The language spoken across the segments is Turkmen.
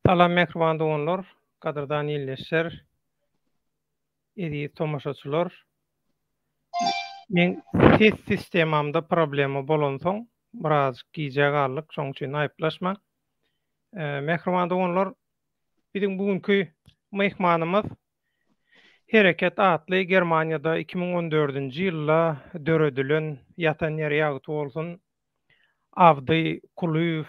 Salam mähriban doganlar, gadyrdan ildeşler, eziz tomaşaçylar. Men ses sistemamda problema bolansoň birazjyk gijä galdyk, şoň üçin aýyplaşmaň. Mähriban doganlar, biziň bu günki myhmanymyz Hereket atly Germaniýada 2014-nji ýylda döredilen Ýatan ýeri ýagty bolsun Abdy Kulyýew,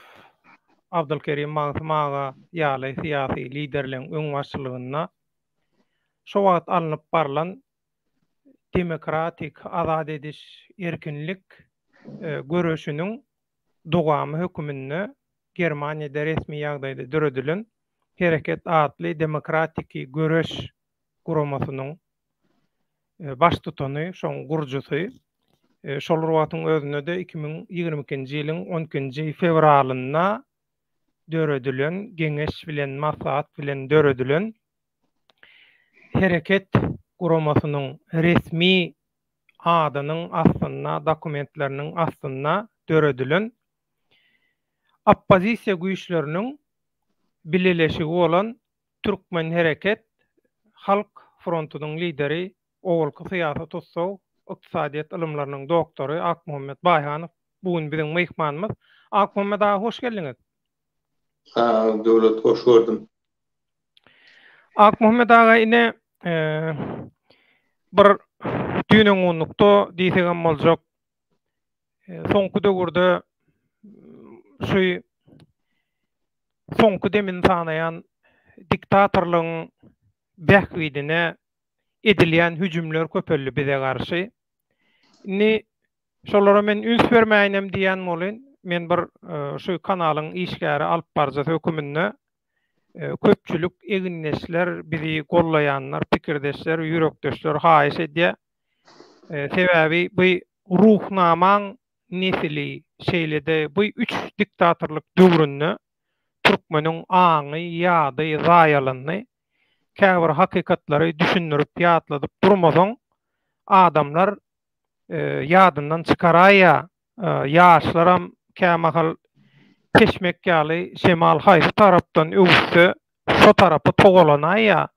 Abdylkerim Magsym aga ýaly syýasy liderleň öňbaşçylygynda şo wagt alnyp barlan demokratik, azat ediş, erkinlik göreşiniň dowamy höküminde Germaniýada resmi ýagdaýda döredilen Hereket atly demokratiki göreş guramasynyň baştutany, şoň gurujysy. Şol bir wagtyň özünde-de 2022-nji ýylyň on ikinji fewralynda döredilen, geňeş bilen, maslahat bilen döredilen Hereket guramasynyň resmi adynyň astynda, dokumentleriniň astynda döredilen oppozisiýa güýçleriniň bileleşigi bolan Türkmen hereket Halk frontunyň lideri, owalky syýasy tussag, ykdysadyýet ylymlarynyň doktory Akmuhammet Baýhanow bu gün biziň myhmanymyz. Akmuhammet aga hoş geldiňiz. Sag Döwlet hoş gördüm. Akmuhammet aga ine bir düýn-öňňunlukda diýsegem boljak soňky döwürde şu soňky demini sanaýan diktatorlygyň bähbidine edilýän hüjümler köpeldi bize garşy. Indi şolara men üns bermäýinem diýýän bolyn. Men bir şu kanalyň işgäri, alyp baryjysy höküminde köpçülik egindeşler, bizi gollaýanlar, pikirdeşler, ýürekdeşler haýyş edýär. Sebäbi bu Ruhnamaň nesili şeýle-de bu üç diktatorlyk döwründe türkmeniň aňy, ýady zaýalandy. Käbir hakykatlary düşündirip, ýatladyp durmasaň, adamlar ýadyndan çykaraýýar. Ýaşlaram kämahal peşmek ýaly şemal haýsy tarapdan öwüsse, şo tarapa togalanaýýar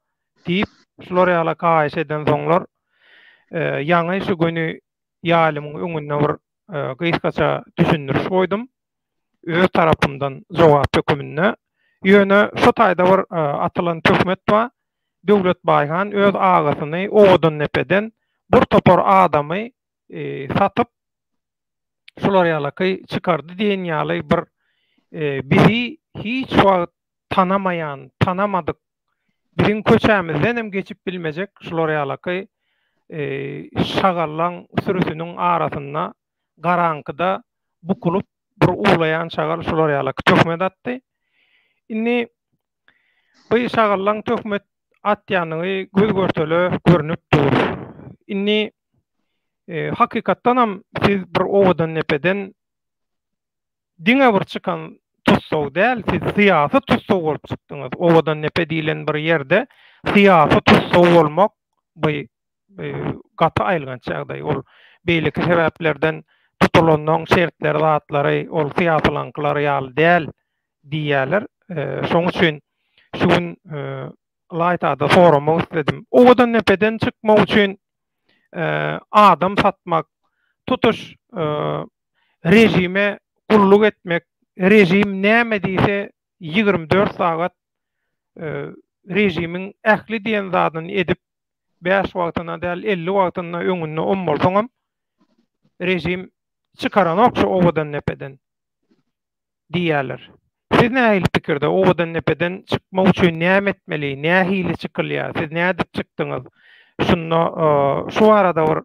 diýip, şular ýaly haýyş edensoňlar, ýaňy şu göni ýaýlymyň öňünde bir gysgaça düşündiriş goýdum. Öz tarapymdan jogap höküminde. Ýöne şo taýda bir atylan töhmet bar. Döwlet Baýhan öz agasyny Owadandepeden bir topar adamy satyp, şular ýalaky çykardy diýen ýaly bir bizi hiç wagt tanamaýan, tanamadyk, biziň köçämizden hem geçip bilmejek şular ýalaky şagallaň sürüsiniň arasynda garaňkyda bukulyp bir uwlaýan şagal şular ýalaky töhmet atdy. Indi bu şagallaň töhmet atýanyny göz-görtele görnüp dur. Indi hakykatdanam siz bir Owadandepeden Diňe bir çykan tussag däl, siz syýasy tussag bolup çykdyňyz. Owadandepe diýlen bir ýerde syýasy tussag bolmak bu gaty aýylganç ýagdaý. Ol beýleki sebäplerden tutulanlaň şertleri zatlary ol syýasylaňkylar ýaly däl diýýärler. Şoň üçin şu gün ylaýta-da soramak isledim. Owadandepeden çykmak üçin adam satmak, tutuş režime gulluk etmek, režim näme diýse 24 sagat režimiň ähli diýen zadyny edip, 5 wagtyna däl 50 wagtynda öňünde ommalsaňam režim çykaranok şu Owadandepeden diýýärler. Siz nähili pikirde, Owadandepeden çykmak üçin näme etmeli, nähili çykylýar, siz nädip çykdyňyz? Şunda şu barada bir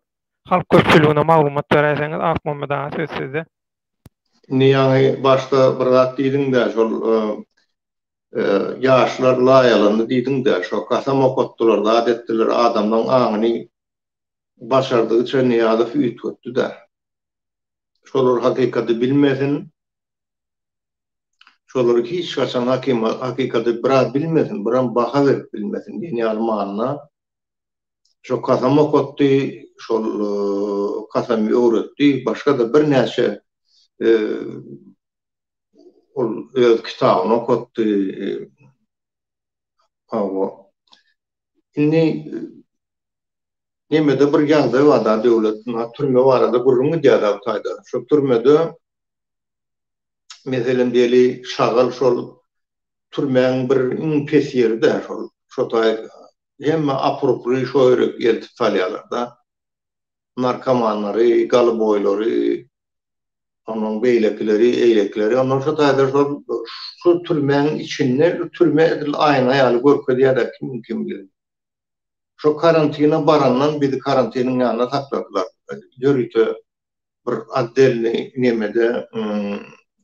Halk köpçüligine maglumat beräýseňiz Akmammet aga söz sizde. Indi ýaňy başda bir zat diýdiňdä şol ýaşlar laýalandy diýdiňdä şo kasam okatdylar zat etdiler adamlaň aňyny başardygyça Nyýazow üýtgetdidä. Şolar hakykaty bilmesin şolar hiç haçan hakykaty biraz bilmesin biram baha berip bilmesin diýen ýaly manyda Şo kasam okatdy, şol kasamy öwretdi, başga-da birnäçe ol öz kitabyny okatdy. Hawa. Indi nemede bir ýagdaý bar-da döwlet, türme barada gürrüň gidýär-de bu taýda. Şo türmede meselem diýeli şagal şol türmäň bir iň pes ýeri-dä şol. Şo taý hemme apur-upury şo ýere eltip salýarlar-da. Narkomanlary, galyboýlary, ondan beýlekileri, eýlekileri. Ondan şo taýda şol şu türmäň içinde türme edil aýna ýaly görkezýär-de kimiň kimligini. Şo karantina barandan bizi karantiniň ýanynda sakladylar. Ýörite bir otdelnyý nemede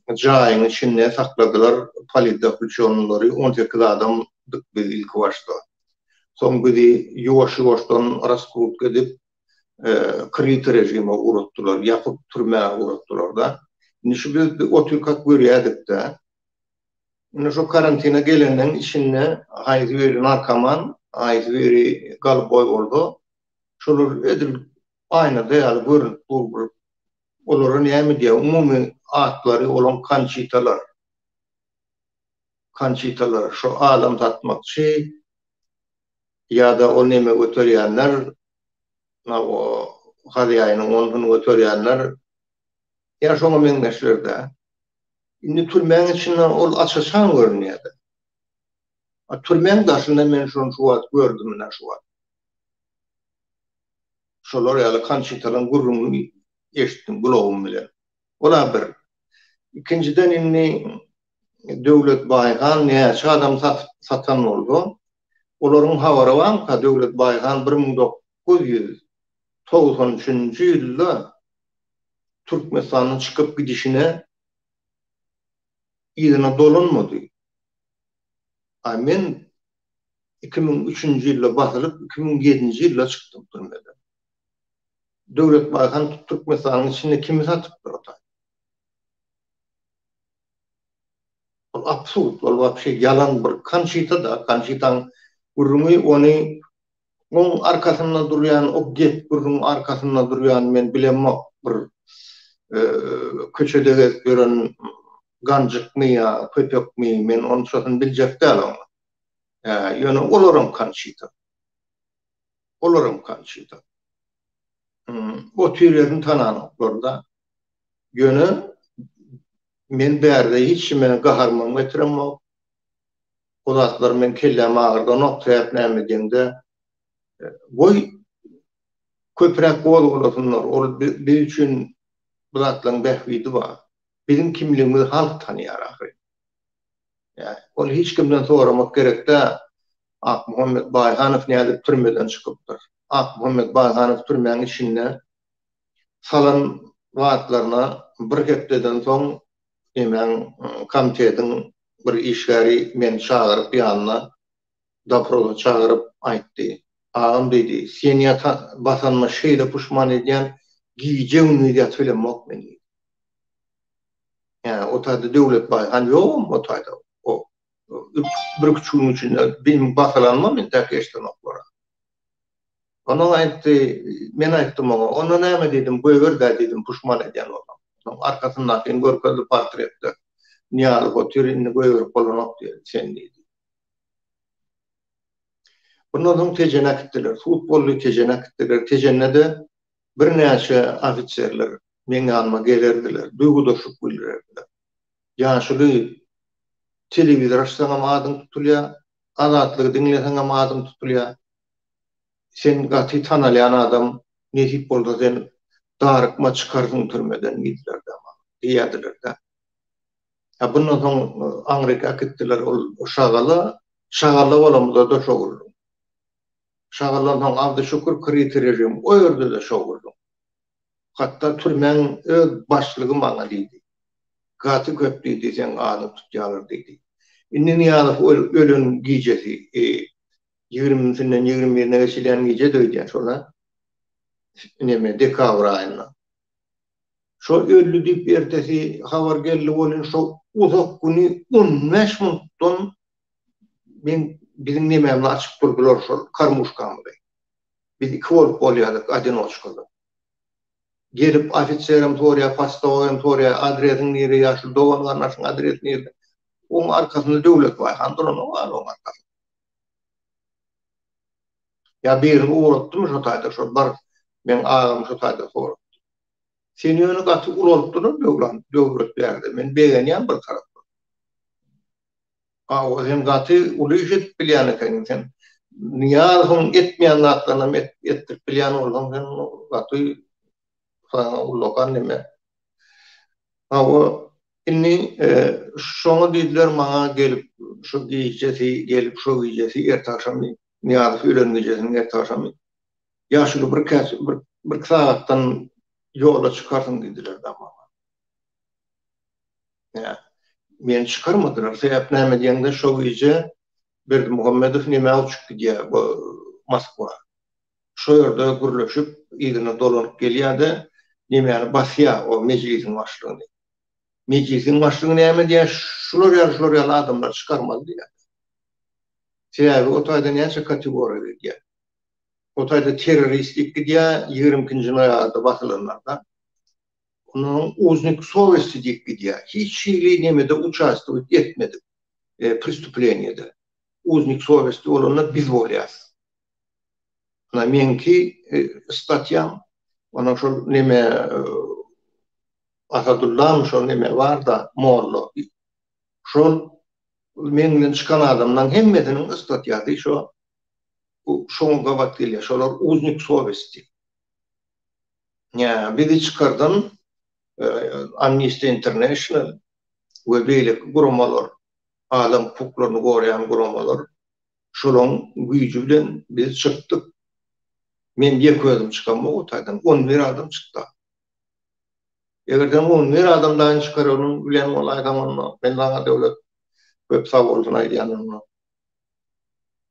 jaýyň içinde sakladylar politzaklýuçennyýlary 18 adamdyk biz ilki başda. Soň bizi ýuwaş-ýuwaşdan raskrutka edip kriti režime ugratdylar, ýapyk türmä ugratdylar-da. Indi şu biz otyrkak görýärdik-de. Indi şu karantina gelenden içinde haýsy biri narkoman, haýsy biri golboý bolsa, şolar edil aýnada ýaly görünip dur bir. Olara näme diýýär, umumy atlary olaň konçitalar. Konçitalar, şo adam satmakçy ýa-da ol neme göterýänler, o hazýaýynyň onusyny göterýänler ýa şoňa meňzeşler-dä. Indi türmäň içinde ol aç-açan görünýär-de. A türmäň daşynda men şony şu wagt gördüm ine şu wagt. Şolar ýaly Konçitalaň gürrüňini eşitdim gulagym bilen. Ol-a bir. Ikinjiden indi Döwlet Baýhan näçe adam satyp satan bolsa, olaryň habary barmyka Döwlet Baýhan 1993-nji ýylda Türkmenistandan çykyp gidişine yzyna dolanmady. A men 2003-nji ýylda basylyp, 2007-nji ýylda çykdym türmeden. Döwlet Baýhan Türkmenistanyň içinde kimi satypdyr o taý? Ol absurd, ol wapşe ýalan bir Konçita-da, Konçitaň gürrüňi ony oň arkasynda durýan, o gep gürrüň arkasynda durýan men bilemok bir köçede gezip ýören ganjykmy ýa köpekmi men onçasyny biljek däl oň. Ýöne olaram Konçita. Olaram Konçita. Otyr ýerini tananoklar-da. Ýöne men bärde hiç kime gaharymam getiremok. O zatlar meň kellämi agyrdanok, sebäp näme diýeňde, goý köpräk gozgalasynlar, ol biz üçin bu zatlaryň bähbidi bar. Biziň kimligimizi halk tanýar ahyryn. Ýa, ony hiç kimden soramak gerek däl. Akmuhammet Baýhanow nädip türmeden çykypdyr? Akmuhammet Baýhanow türmäň içinde salan zatlaryna bir hepdeden soň nemäň komitetiň bir işgäri meni çagyryp ýanyna doprosa çagyryp aýtdy. Agam diýdi, seni ýata basanyma şeýle puşman edýän, gije-gündiz ýatyp bilemok men diýdi. Ýa o taýda Döwlet Baýhan ýogam o taýda. O bir-üç günüň içinde benim basylanymam entäk eşidenoklar. Onuň aýtdy, men aýtdym oňa, onda näme diýdim, goýber-dä diýdim, puşman edýän bolsaň. Onuň arkasyndakyny görkezdi portretde. Nyýazow otyr, indi goýberip bolanok diýdi, sen diýdi. Bundan soň Tejene äkitdiler. Sud boldy, Tejene äkitdiler. Tejende-de birnäçe ofiserler meň ýanyma gelerdiler, duýgudaşlyk bildirerdiler. Ýaşuly, telewizor açsaňam adyň tutulýar, Azatlygy diňleseňem adyň tutulýar. Sen gaty tanalýan adam, nesip bolsa sen darykma çykarsyň türmeden diýdiler-de maňa, diýýärdiler-de. A bundan soň aňryk äkitdiler ol Şagala, Şagala bolamyzda-da şo gürrüň. Şagaldan soň Abdy Şükür kriti režim, o ýerde-de şo gürrüň. Hatda türmäň öz başlygy maňa diýdi. Gaty köp diýdi, seň adyňy tutýarlar diýdi. Indi Nyýazow ölen gijesi, ýigrimisinden 21-ine geçilýän gije-de öýdýän şol-a. Neme, dekabr aýynda. Şo öldi diýip ertesi habar geldi welin şo uzak güni 15 minutdan men biziň nemämizi açyp durdular şol karmuşkamyzy. Biz iki bolup bolýardyk odinoçkada. Gelip ofiserem sorýar, postowoý hem sorýar, adresiň nire, ýaşuly dogan-garyndaşyň adresi nirde? Oň arkasynda Döwletbaý han duranok hali oň arkasynda. Ýa birini ugratdymy şo taýda şol bar meň agam şo taýda soratdy. Seni ýöne gaty ulaltdylar Döwran Döwlet bärde men begenýän bir tarapdan. Hawa sen gaty uly iş edip bilýän ekeniň sen. Nyýazowyň etmeýän zatlarynam etdirip bilýän bolsaň sen gaty saňa ullakan neme. Hawa indi şoňa diýdiler maňa gelip şu gijesi gelip şo gijesi erte agşamy Nyýazow ölen gijesiniň erte agşamy ýaşuly bir käs bir bir sagatdan ýola çykarsyň diýdiler da maňa. Ýa meni çykarmadylar. Sebäp näme diýeňde şo gije Berdimuhamedow nämä uçup gidýär bu Moskwa. Şo ýerde gürleşip yzyna dolanyp gelýär-de nemäni basýar o mejlisiň başlygyny. Mejlisiň başlygy näme diýýär şular ýaly şular ýaly adamlary çykarmaly diýýär. Sebäbi o taýda näçe kategoriýa gidýär. O taýda terrorist diýip gidýär 22-nji noýabrda basylanlarda. Onuň uznik sowesti diýip gidýär. Hiç hili nemede uçastwowat etmedik prestupleniyede. Uznik sowesti bolanda biz bolýas. Ana meňki statýam ona şol neme Asadullam şol neme barda molla. Şol meň bilen çykan adamlaň hemmesiniň statýasy şo şoňa gabat gelýär. Şolar uznik sowesti. Ýa bizi çykardan Amnesty International we beýleki guramalar, adam hukuklaryny goraýan guramalar şolaň güýji bilen biz çykdyk. Men ýeke özüm çykamok o taýdan, 11 adam çykdy. Eger sen 11 adam daýyn çykaranyň bilen bolaýsaň onda men saňa döwlet köp sag bolsun aýdýan onda.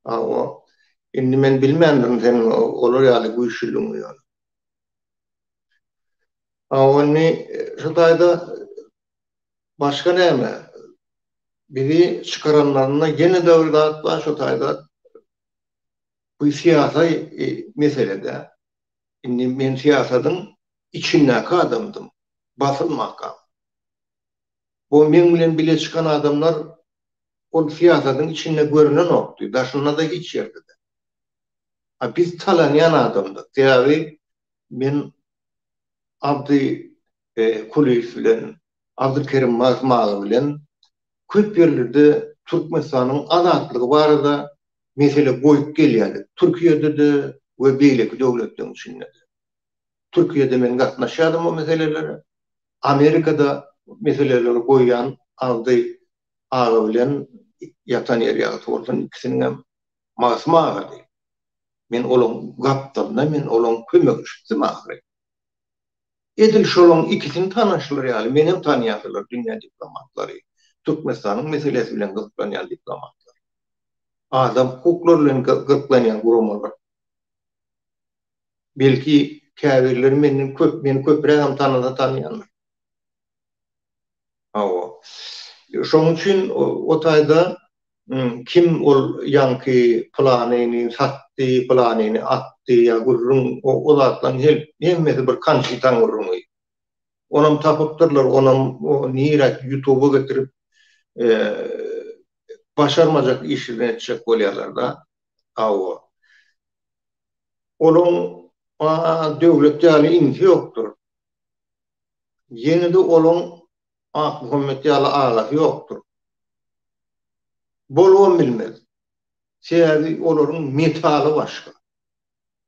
Hawa. Indi men bilmändirin sen olar ýaly güýçlüligiňi ýöne. Hawa indi şu taýda başga näme? Bizi çykaranlarynda ýene-de bir zat bar şu taýda. Bu syýasy mesele-dä. Indi men syýasadyň içindäki adamdym, basylmakam. Bu meň bilen bile çykan adamlar ol syýasadyň içinde görnenokdy, daşynda-da hiç ýerde-de. A biz talanýan adamdyk. Sebäbi men Abdy Kulyýew bilen, Abdylkerim Magtym aga bilen köp ýerlerde Türkmenistanyň azatlygy barada mesele goýup gelýärdik. Türkiýede-de we beýleki döwletleriň içinde-de. Türkiýede men gatnaşýardym o meselelere. Amerikada meseleleri goýýan Abdy aga bilen ýatan ýeri ýagty bolsun ikisiniňem Magtym agady. Men olaň gapdalynda men olaň kömekçisim ahyry. Edil şolaň ikisini tanaşlar ýaly menem tanýardylar dünýä diplomatlary, Türkmenistanyň meselesi bilen gyzyklanýan diplomatlar. Adam hukuklary bilen gyzyklanýan guramalar. Belki käbirleri menden köp, meni köprägem tanasa tanýandyr. Hawa. Şonuň üçin o taýda kim ol ýaňky pylanyny satdy, pylanyny atdy ýa gürrüň o zatlaryň hemmesi bir konçitaň gürrüňi. Onam tapypdyrlar, onam nirä ýutuba getirip başarmajak işini etjek bolýarlar-da. Hawa. Olaň döwlet ýaly inisi ýokdur. Ýene-de olaň Akmuhammet ýaly agasy ýokdur. Bolubam bilmez. Sebäbi olaryň metaly başga.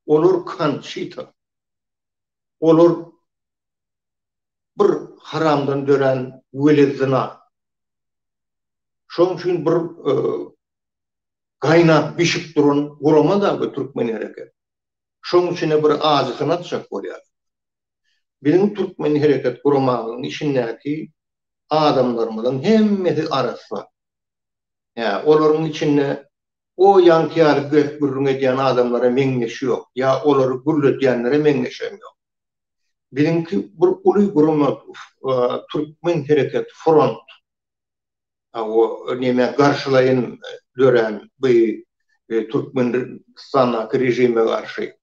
Olar Konçita. Olar bir haramdan dörän welezyna. Şonuň üçin bir gaýnap bişip duran gurama-da bu Türkmen hereket. Şoň içine bir ajysyny atjak bolýar. Biziň Türkmen hereket guramamyzyň içindäki adamlarymyzyň hemmesi arassa. Hä, olaryň içinde o ýaňky ýaly gep gürrüň edýän adamlara meňzeşi ýok, ýa olary gürledýänlere meňzeşem ýok. Biziňki bir uly gurama Türkmen hereket front. O neme garşylaýyn dörän bu Türkmenistandaky režime garşy.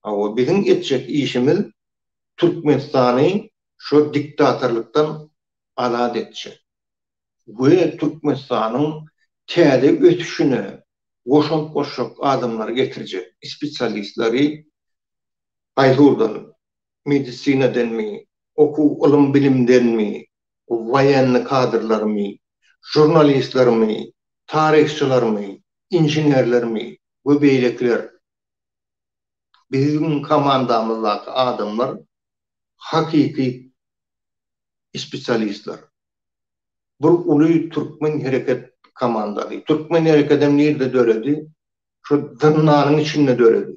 Hawa, biziň etjek işimiz Türkmenistany şo diktatorlykdan azat etjek we Türkmenistanyň täze ösüşine. goşant goşjak adamlary getirjek spesialistleri haýsy ugurdan, medisinadenmi, okuw ylym-bilimdenmi, woýennyý kadrlarymy, žurnalistlermi, taryhçylarmy, inženerlermi we beýlekiler. Biziň komandamyzdaky adamlar hakyky spesialistler. Bir uly türkmen hereket komandasy. Türkmen herekedem nirde döredi? Şo zyndanyň içinde döredi.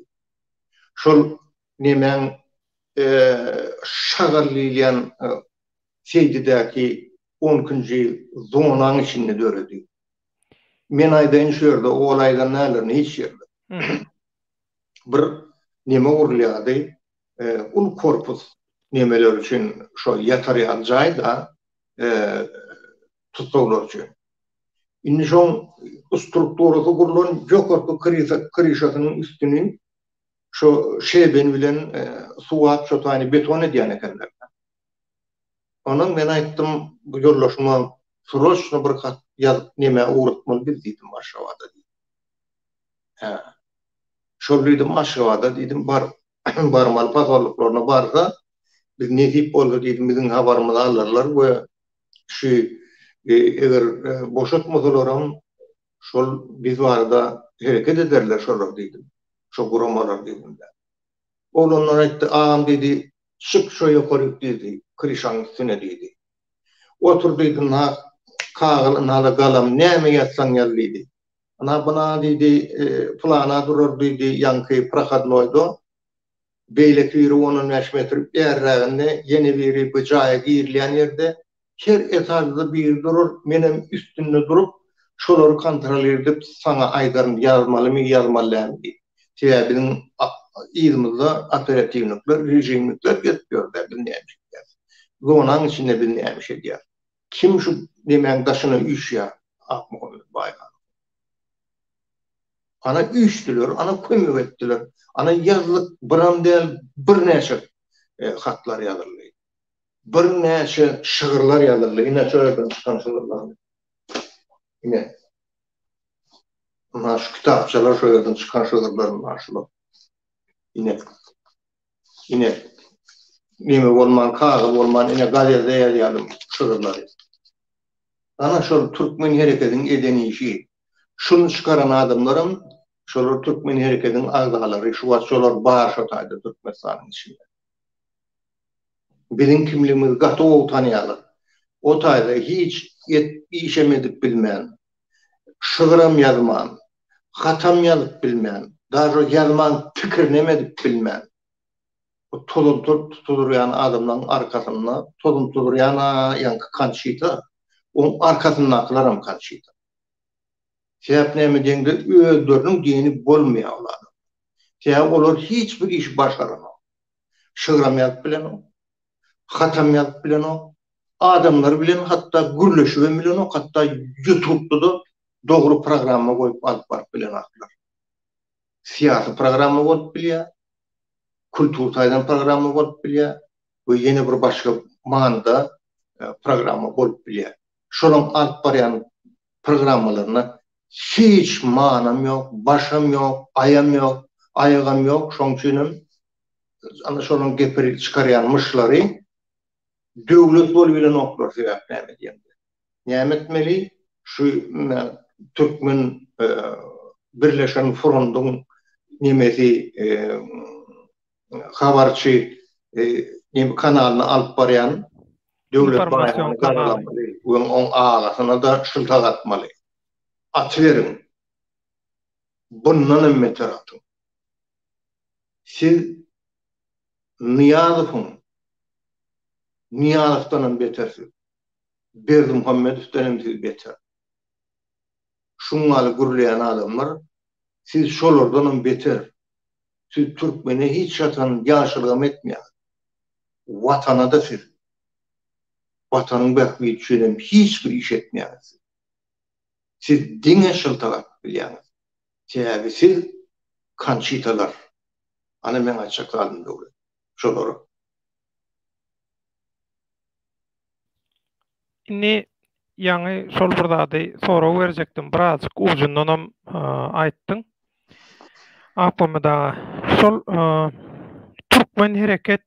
Şol nemäň şagal diýilýän Seýdidäki on ikinji zonaň içinde döredi. Men aýdaýyn şu ýerde, ol aýdan däldirin hiç ýerde. Bir neme gurulýardy, uly korpus nemeler üçin şo ýatar ýaly jaý-da, tussaglar üçin. Indi şoň strukturasy gurlan ýokarky kryşasynyň üstüni şo şeben bilen suwap şo taýyny beton edýän ekenler. Ondan men aýtdym bu ýoldaşyma sroçno bir hat ýazyp nemä ugratmaly biz diýdim Aşgabada diýdim. Hä. Şol diýdim Aşgabada diýdim bar barmaly posollyklaryna barsa biz nesip bolsa diýdim biziň habarymyzy alarlar we şu eger boşatmasalaram şol biz barada hereket ederler şolar diýdim. Şo guramalar diýdim. Oglanlar aýtdy, agam diýdi, çyk şo ýokaryk diýdi, kryşaň üstüne diýdi. Otur diýdi, ynha kagyz, ynha-da galam, näme ýazsaň ýaz diýdi. Ynha buna diýdi, pylana durar diýdi, ýaňky prohodnoýda, beýleki biri on-on bäş metr bärräginde, ýene biri bu jaýa girilýän ýerde, Her etažda biri durar, menem üstünde durup, şolary kontrolir edip saňa aýdaryn ýazmalymy, ýazmaly dälmi diýip. Sebäbi biziň yzymyzda operatiwnikler, režimnikler gezip ýör-dä, biz näme iş edýäris. Zonaň içinde biz näme iş edýäris. Kim şu nemäň daşyna üýşýär, Akmuhammet Baýhanow. Ana üýşdüler, ana kömek etdiler, ana ýazdyk, biram däl, birnäçe hatlar ýazyldy. Birnäçe şygyrlar ýazyldy. Ine, şo ýerden çykan şygyrlar. Ine. Ynha, şu kitapçalar şo ýerden çykan şygyrlar ynha şular. Ine. Ine. Neme bolman, kagyz bolman, ine gazetde ýazýardym şygyrlary. Ana şol türkmen herekediň eden işi. Şuny çykaran adamlaram şolar türkmen herekediň agzalary. Şu wagt şolar bar şo taýda Türkmenistanyň içinde. Biziň kimligimizi gaty gowy tanýarlar. O taýda hiç işem edip bilmän, şygyram ýazman, hatam ýazyp bilmän, daže ýazmaň pikirinem edip bilmän, bu tozan tutudurýan adamlaryň arkasynda, tozan tutudurýan-a ýaňky Konçita, oň arkasyndakylaram Konçita. Sebäp näme diýeňde özleriniň diýeni bolmaýar ol adam. Sebäbi olar hiç bir işi başaranok. Şygram ýazyp bilenok. Hatam ýazyp bilenok. Adamlar bilen hatda gürleşibem bilenok, hatda ýutubda-da dogry programma goýup alyp baryp bilenoklar. Syýasy programma bolup bilýär, kultur taýdan programma bolup bilýär we ýene bir başga manyda programma bolup bilýär. Şolaň alyp barýan programmalaryna hiç manam ýok, başam ýok, aýam ýok, aýagam ýok, şoň üçinem ana şolaň gepiri çykarýan myşlary döwlet bolubilenoklar sebäp näme diýemde. Näme etmeli? Şu türkmen birleşen fronduň nemesi habarçy neme kanalyny alyp barýan Döwlet baýragyny garalamaly we oň agasyna-da şyltak atmaly. Atyberiň. Bundan hem beter atyň. Siz Nyýazowyň Nyýazowdan hem betersiz. Berdimuhamedowdan hem siz beter. Şuň ýaly gürleýän adamlar siz şolardan hem beter. Siz türkmene hiç haçan ýagşylygam etmeýäňiz. Watana-da siz Watanyň bähbidi üçin hem hiç bir iş etmeýäňiz siz. Siz diňe şyltak atyp bilýäňiz. Sebäbi siz Konçitalar. Ana meň aýtjak zadym Döwlet. Şolara. Indi. ýaňy şol bir zady sorag berjekdim, birazjyk ujundanam aýtdyň. Akmammet aga, şol türkmen hereket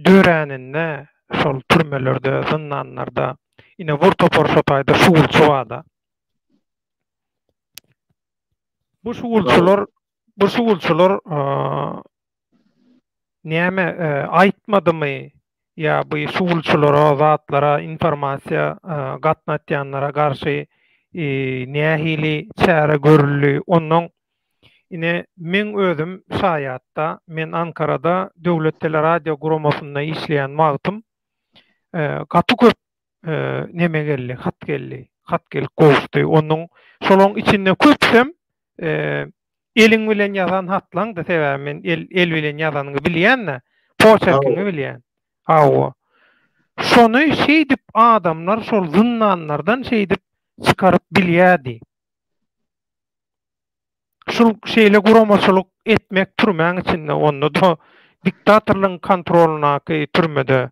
döräninde şol türmelerde, zyndanlarda ine bir topar şo taýda şugulçy barda. Bu şugulçylar, bu şugulçylar näme aýtmadymy ýa bu şugulçylara zatlara informasiýa gatnatýanlara garşy nähili çäre görüldi onnoň ine meň özüm şaýatda men Ankarada döwlet teleradio guramasynda işleýän wagtym gaty köp neme geldi hat geldi hat gelip gowuşdy onuň şolaň içinde köpüsem Eliň bilen ýazan hatlaňdy sebäbi men el el bilen ýazanyňy bilýän-de, poçerkiňi bilýän. Hawa. Şony şeýdip adamlar şol zyndanlardan şeýdip çykaryp bilýärdi. Şul şeýle guramaçylyk etmek türmäň içinde onda-da diktatorlygyň kontrolyndaky türmede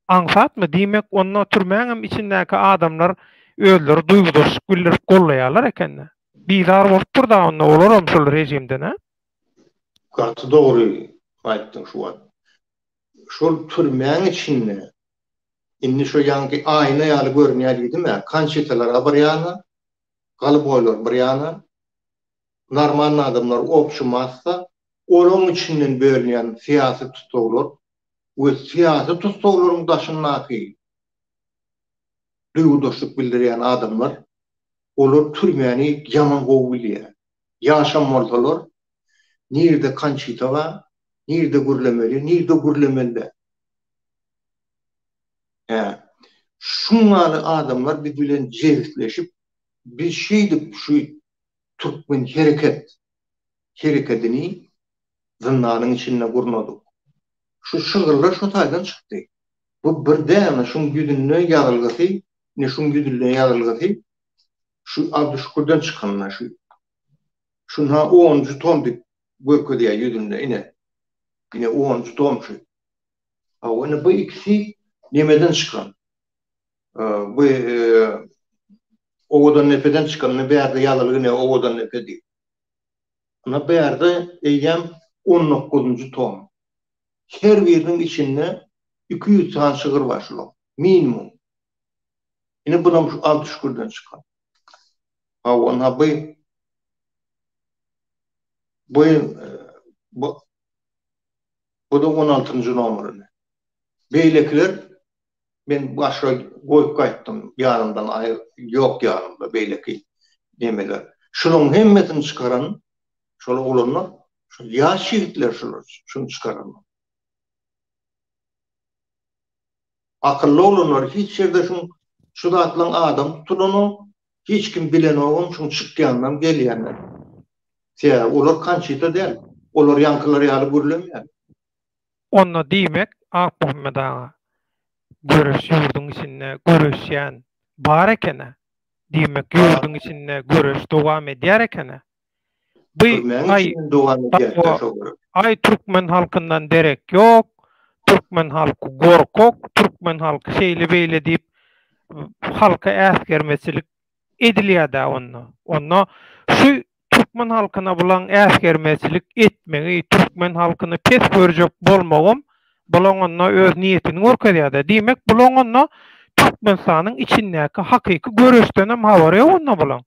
aňsatmy? Diýmek onda türmäňem içindäki adamlar özleri duýgudaşlyk bildirip gollaýarlar ekende. Bizar bolupdyr da onda olaram şol režimden a? Gaty dogry aýtdyň şu wagt. Şol türmäň içinde indi şo ýaňky aýna ýaly görünýär diýdim-ä, konçitalar-a bir ýana, galyboýlar bir ýana, normalny adamlar obşi massa, olaň içinden bölünýän syýasy tussaglar we syýasy tussaglaryň daşyndaky duýgudaşlyk bildirýän adamlar Olar türmäni ýaman gowy bilýär. Ýaşam bolsalar, nirde Konçita bar, nirde gürlemeli, nirde gürlemeli däl. Hä. Şuň ýaly adamlar biz bilen jebisleşip, biz şeýdip şu türkmen hereket herekedini zyndanyň içinde gurnadyk. Şu şygyrlar şo taýdan çykdy. Bu bir däne şuň ýüzünde ýazylgysy, ine şuň ýüzünde ýazylgysy şu Abdyşükürden çykanyna şu. Şunha onunjy tom diýip görkezýär ýüzünde ine. Ine onunjy tom şu. Hawa ine bu ikisi nemeden çykan. Bu Owadandepeden çykan ine bärde ýazylgy ine Owadandepe diýip. Ine bärde eýýäm on dokuzynjy tom. Her biriniň içinde 200 sany şygyr bar şulaň. Minimum. Ine bulam şu Abdyşükürden çykan. Hawa, ynha bu bu bu bu-da on altynjy nomer ine. Beýlekiler men başga goýup gaýtdym ýanymdan aý ýok ýanymda beýleki nemeler. Şulaň hemmesini çykaran şol oglanlar, şol ýaş ýigitler şular, şuny çykaranlar. Akylly oglanlar hiç ýerde şuň şu zatlaň adam tutulanok, hiç kim bilenogam şuň çykýanynam gelýäninem. Sebäbi olar Konçita däl. Olar ýaňkylar ýaly gürlemeýär. Onda diýmek Akmuhammet aga göreş ýurduň içinde göreşýän bar ekenä. Diýmek ýurduň içinde göreş dowam edýär ekenä. Bu aý aý türkmen halkyndan derek ýok, türkmen halky gorkak, türkmen halky şeýle beýle diýip halka äsgermezçilik edilýär-dä onda. Onda şu türkmen halkyna bulaň äsgermezçilik etmegi, türkmen halkyny pes görjek bolmagam bulaň onda öz niýetini görkezýär-dä. Diýmek bulaň onda Türkmenistanyň içindäki hakyky göreşdenem habary ýok onda bulaň.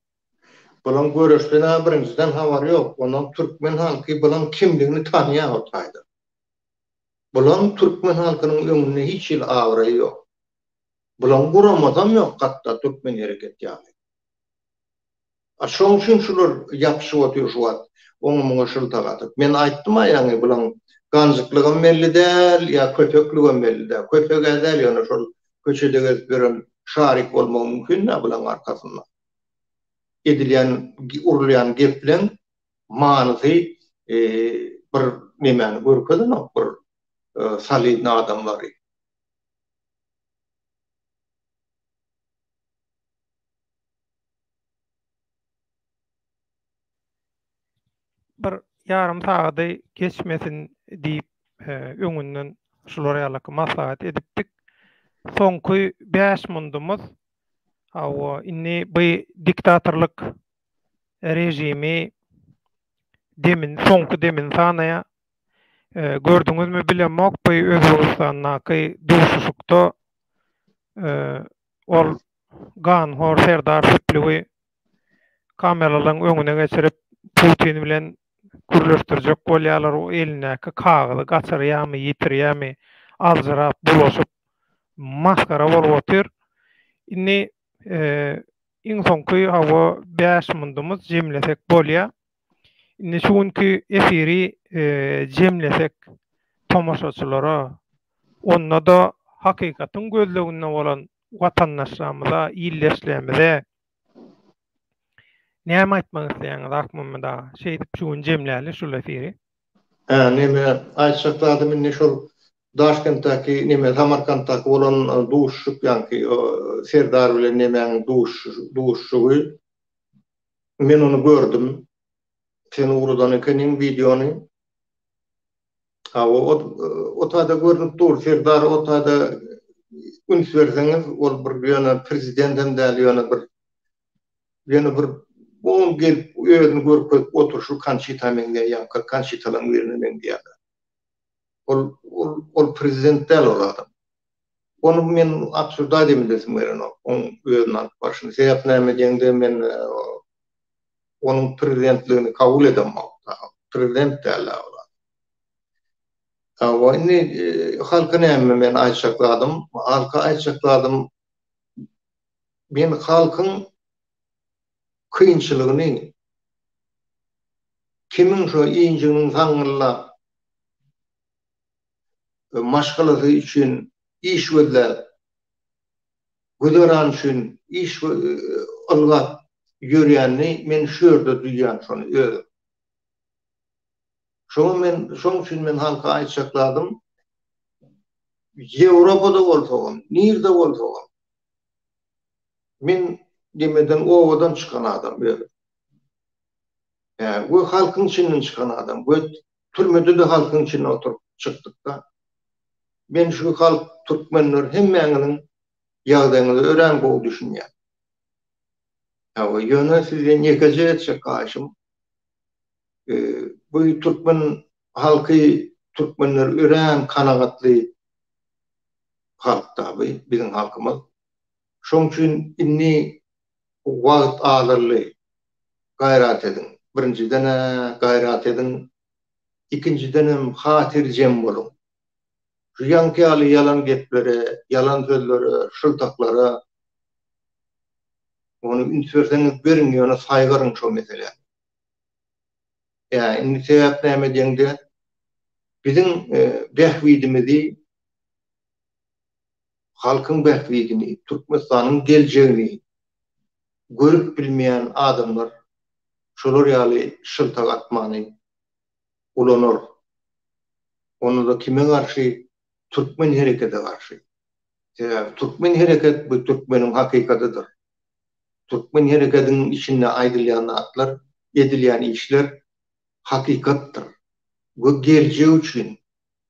Bulaň göreşden-ä birinjiden habary ýok. Ondan türkmen halky bulaň kimligini tanýar o taýda. Bulaň türkmen halkynyň öňünde hiç hili abraýy ýok. Bulaň guramasam ýok hatda türkmen hereket ýaly. A şoň üçin şular ýapyşyp otyr şu wagt oňa muňa şyltak atyp. Men aýtdym-a ýaňy bulaň ganjyklygam belli däl ýa köpekligem belli däl. Köpeg-ä däl ýöne şol köçede gezip ýören şarik bolmagy mümkin-dä bulaň arkasynda. Edilýän urulýan gepleň manysy bir nemäni görkezenok bir solidny adamlary. Bir ýarym sagady geçmesin diýip öňünden şular ýalyky maslahat edipdik. Soňky 5 mundumyz. Hawa, indi bu diktatorlyk režimi demin soňky demini sanaýar. Gördüňizmi bilemok bu Özbegistandaky duşuşykda ol ganhor Serdar Süplügi kameralaryň öňüne geçirip Putin bilen gürleşdirjek bolýarlar o elindäki kagyzy gaçyrýarmy ýitirýärmi aljyrap bulaşyp masgara bolup otyr. Indi iň soňky hawa 5 mundumyz jemlesek bolýar. Indi şu günki efiri jemlesek tomaşaçylara, onda-da hakykatyň gözleginde bolan watandaşlarymyza, ildeşlerimize näme aýtmak isleýäňiz Akmammet aga? Şeýdip şu gün jemläli şul efiri. Hä, neme, aýtjak zadym indi şol Daşkentdäki, neme, Samarkantdaky bolan duşuşyk ýaňky Serdar bilen nemäň duşuşygy. Men ony gördüm. Sen ugradan ekeniň wideony. Hawa, o taýda görnüp dur, Serdar o taýda üns berseňiz, ol bir ýöne prezident hem däl, ýöne bir ýöne bir oň gelip özüni görkezip oturyşy Konçita meňzeýär, ýaňky Konçitalaryň birine meňzeýär. Ol ol ol prezident däl ol adam. Ony men absurdaý diýip gelenok, oň özüni alyp barşyny. Sebäp näme diýeňde men onuň prezidentligini kabul edemok. Prezident däl ol adam. Hawa, indi halka näme men aýtjak zadym, halka aýtjak zadym men halkyň kynçylygyny kimiň şo injiginiň saňňyldap maşgalasy üçin iş gözläp, güzeran üçin iş ylgap ýörýänini men şu ýerde duýýan şony özüm. Şoňa men şoň üçin men halka aýtjak zadym Ýewropada bolsagam, nirde bolsagam men demeden obadan çykan adam özüm. We halkyň içinden çykan adam we türmede-de halkyň içinde oturyp çykdyk-da. Men şu halk türkmenler hemmäňiziň ýagdaýyňyza örän gowy düşünýän. Hawa, ýöne sizden ýekeje etjek haýyşym, bu türkmen halky, türkmenler örän kanagatly halk-da bu biziň halkymyz. Şoň üçin indi wagt azaldy. Gaýrat ediň. Birinjiden-ä gaýrat ediň. Ikinjidenem hatyrjem boluň. Şu ýaňky ýaly ýalan geplere, ýalan sözlere, şyltaklara ony üns berseňiz beriň, ýöne saýgaryň şo meseläni. Ýa indi sebäp näme diýeňde, biziň bähbidimizi, halkyň bähbidini, Türkmenistanyň geljegini görüp bilmeýän adamlar şolar ýaly şyltak atmany ulanar. Onda-da kime garşy? Türkmen herekete garşy. Sebäbi türkmen hereket bu türkmeniň hakykatydyr. Türkmen herekediň içinde aýdylýan zatlar, edilýän işler hakykatdyr we geljek üçin,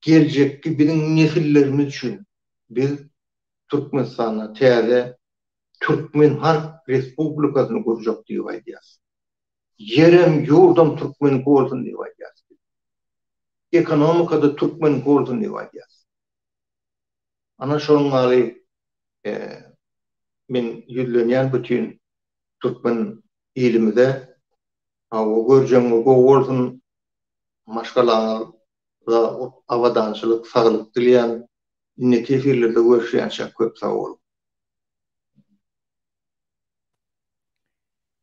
geljekki biziň nesillerimiz üçin biz Türkmenistanda täze Türkmen Halk Respublikasyny gurjak diýip aýdýas. Ýerem, ýurdam türkmeniňki bolsun diýip aýdýas biz. Ekonomika-da türkmeniňki bolsun diýip aýdýas. Ana şonuň ýaly men ýüzlenýän bütin türkmen ilimize, hawa görjegiňiz gowy bolsun, maşgalaňyza abadançylyk, saglyk dileýän. Indiki efirlerde görüşýänçäk köp sag boluň.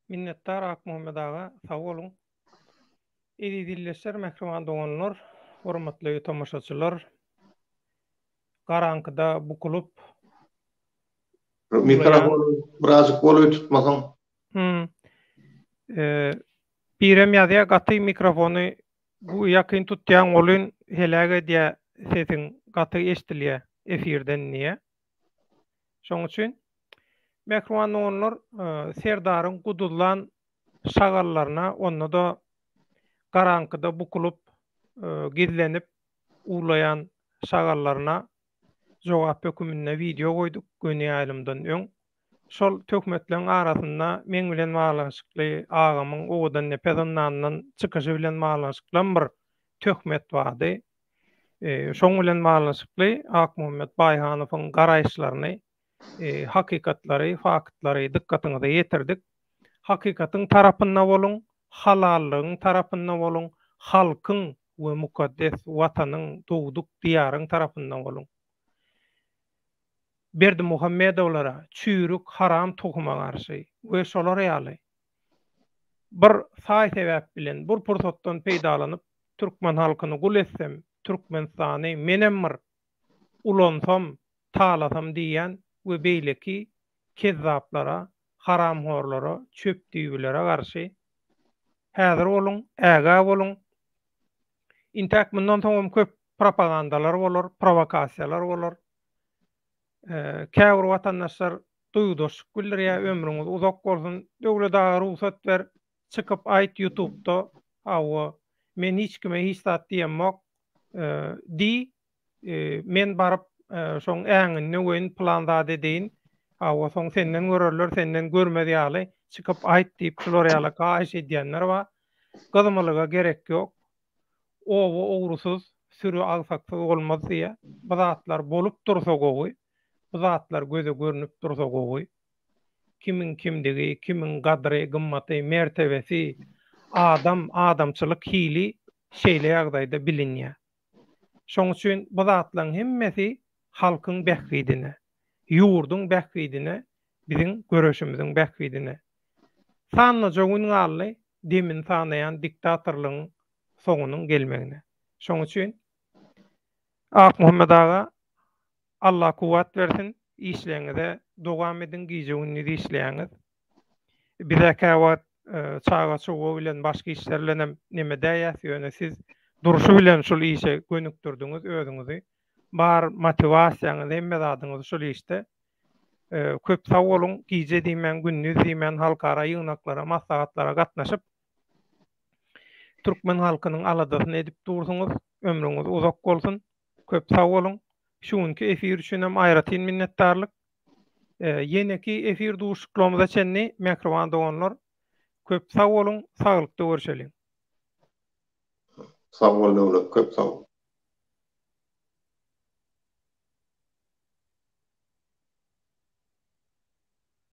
Minnetdar Akmuhammet aga sag boluň. Eziz ildeşler mähriban doganlar hormatly tomaşaçylar garaňkyda bukulyp Mikrofony birazjyk golaý tutmasaň. Hmm. Birem ýazýar gaty mikrofony ýakyn tutýaň welin heläk edýär sesiň gaty eşdilýär efirden diýýär. Şoň üçin mähriban doganlar Serdaryň guduzlan şagallaryna onda-da garaňkyda bukulyp gizlenip uwlaýan şagallaryna. jogap höküminde wideo goýduk göni ýaýlymdan öň. Şol töhmetleň arasynda meň bilen baglanyşykly agamyň Owadandepe zyndanyndan çykyşy bilen baglanyşyklam bir töhmet bardy. Şoň bilen baglanyşykly Akmuhammet Baýhanowyň garaýyşlaryny, hakykatlary, faktlary dykgatyňyza ýetirdik. Hakykatyň tarapynda boluň, halallygyň tarapynda boluň, halkyň we mukaddes Watanyň, dogduk Diýaryň tarapynda boluň. Berdimuhamedowlara, çüýrük haram tohuma garşy we şolar ýaly bir saý-sebäp bilen, bir pursatdan peýdalanyp, türkmen halkyny gul etsem, Türkmenistany menem bir ulansam, talasam diýýän we beýleki kezzaplara, haramhorlara, çöpdüýbülere garşy häzir boluň, ägä boluň. Intäk mundan soňam köp propagandalar bolar, prowokasiýalar bolar. Käbir watandaşlar duýgudaşlyk bildirýär, ömrüňiz uzak bolsun, Döwlet aga rugsat ber, çykyp aýt ýutubda, hawa, men hiç kime hiç zat diýemok, diý, men baryp şoň äňini döweýin, pylan zat edeýin, hawa, soň senden görerler, senden görmez ýaly çykyp aýt diýip, şular ýaly haýyş edýänler bar. Gyzmalyga gerek ýok. Oba ogrusyz, süri agsaksyz bolmaz diýýär. Bu zatlar bolup dursa gowy. Bu zatlar göze görnüp dursa gowy. Kimiň kimdigi, kimiň gadry, gymmaty, mertebesi, adam, adamçylyk hili şeýle ýagdaýda bilinýär. Şoň üçin bu zatlaryň hemmesi halkyň bähbidine, ýurduň bähbidine, biziň göreşimiziň bähbidine. Sanlyja gün galdy demini sanaýan diktatorlygyň soňunyň gelmegine. Şoň üçin Akmuhammet aga Alla kuwwat bersin işleňize dowam ediň gije gündiz işleýäňiz. Bizä käwagt çaga çuga bilen başga işler bilenem neme däýäs ýöne siz durşy bilen şul işe gönükdirdiňiz özüňizi bar motiwasiýaňyz hemme zadyňyz şul işde köp sag boluň gije diýmän gündiz diýmän halkara ýygnaklara maslahatlara gatnaşyp türkmen halkynyň aladasyny edip dursuňyz ömrüňiz uzak bolsun Köp sag boluň. Şu günki efir üçinem aýratyn minnetdarlyk. Ýeneki efir duşuşyklarymyza çenli mähriban doganlar köp sag boluň, saglykda görşeliň. Sag bol Döwlet, köp sag bol.